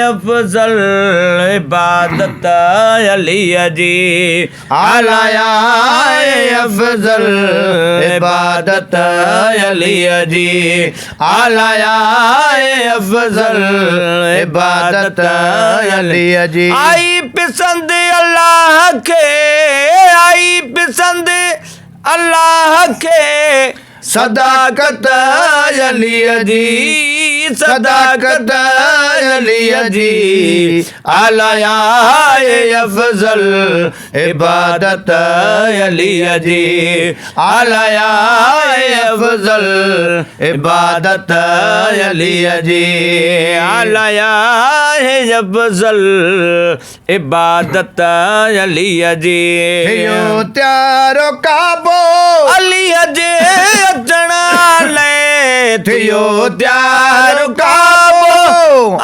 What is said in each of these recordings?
افضل عبادت علي جي آلايا افضل عبادت علي جي آلايا افضل عبادت علي جي آئي پسند الله کي آئي پسند الله کي صداقت علي جي صداقت علي جي آلايا افضل عبادت علي جي آلايا افضل عبادت علي جي آلايا افضل عبادت علي جي. ٿيو تيارو ڪعبو. علي جي اچڻ لئه. ٿيو تيارو ڪعبو.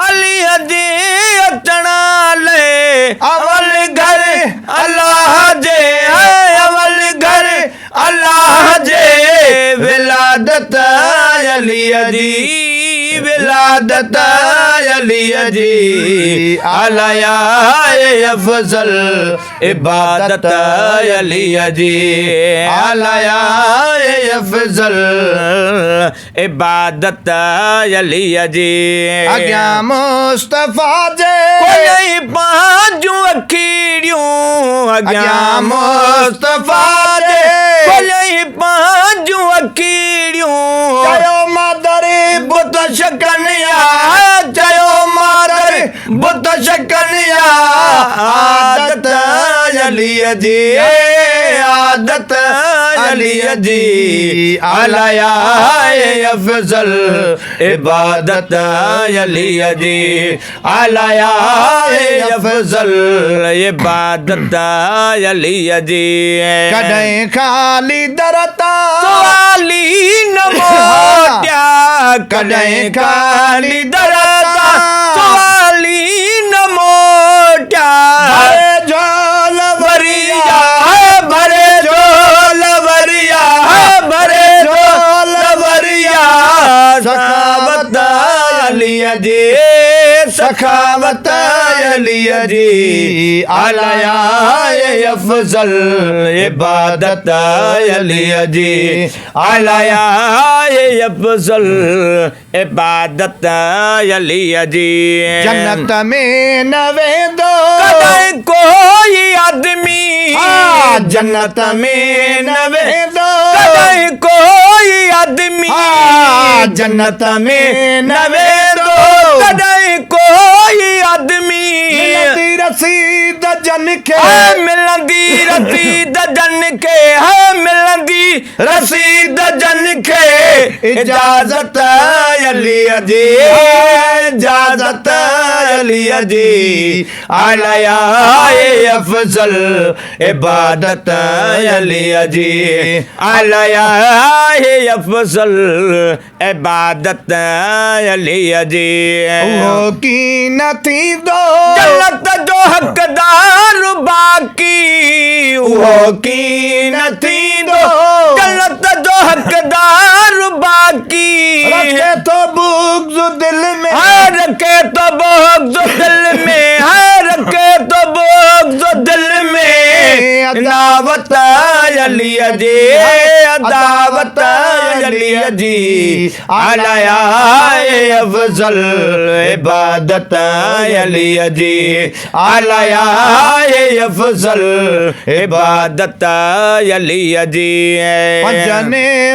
علي جي اچڻ لئه. اول گهر الله جي اول گهر الله جي ولادت علي جي ولادت علي جي آلايا افضل عبادت علي جي آلايا افضل عبادت علي جي. اڳيان مصطفيٰ جي. کولي پنهنجون اکيڙيون. اڳيان مصطفيٰ جي. کولي پنهنجون اکيڙيون. چيو مادر بت شڪن يا. چيو مادر بت شڪن يا. عادت علي جي عادت علي جي آلايا افضل عبادت علي جي آلايا افضل عبادت علي جي. ڪڏهن خالي در تان سوالي نه موٽيا. ڪڏهن خالي در تان سوالي نه موٽيا. ڀري جهول وريا ڀري جهول وريا ڀري جهول وريا. سخاوت علي جي سخاوت علي جي آلايا افضل عبادت علي جي آلايا افضل عبادت علي جي. جنت ۾ نه ويندو. ڪڏهن ڪوئي آدمي. ها جنت ۾ نه ويندو. ڪڏهن ڪوئي آدمي. ها جنت ۾ نه ويندو. ڪڏهن ڪوئي آدمي. ملندي رسيد جن کي. ملندي رسيد جن کي. ملندي رسيد جن کي. اجازت علي جي اجازت علي جي آلايا افضل عبادت علي جي آلايا افضل عبادت علي جي. اهو ڪين نه ٿيندو. جنت جو حقدار باقي. اهو ڪين نه ٿيندو. جنت جو حقدار باقي. رکي ٿو بغض دل ۾. رکي ٿو بغض دل ۾. رکي ٿو بغض دل ۾. عداوت علي جي عداوت علي جي آلايا افضل عبادت علي جي آلايا افضل عبادت علي جي. پنجن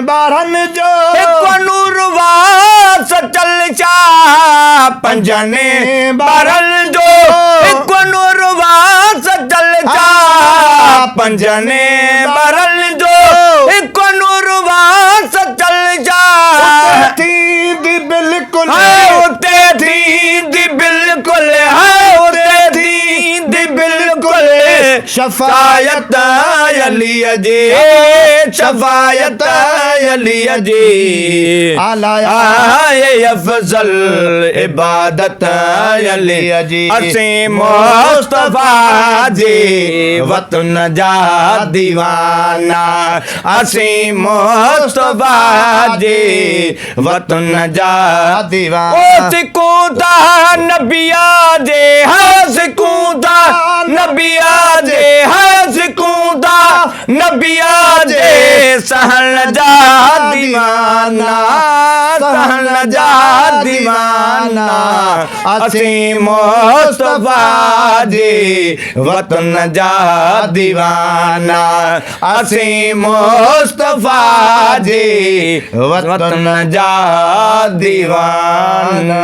ٻارن جو. هڪ نور واس چل شاهه. پنجن ٻارن جو. هڪ نور واس چل شاهه. پنجن ٻارن جو. هڪ نور واس چل شاهه. ٿيندي بلڪل. اتي ٿيندي بلڪل. اتي ٿيندي بلڪل. شفاعت علي جي شفاعت علي جي آهي افضل عبادت علي جي اسين مصطفيٰ جي وطن جا ديوانا اسين مصطفيٰ جي وطن جا ديوانا. او سڪون ٿا نبيا جي ها سڪون ٿا نبيا جي ها سڪون ٿا نبيا جي سهڻ جا ديوانا سهڻ جا ديوانا اسين مصطفيٰ جي وطن جا ديوانا اسين مصطفيٰ جي وطن جا ديوانا.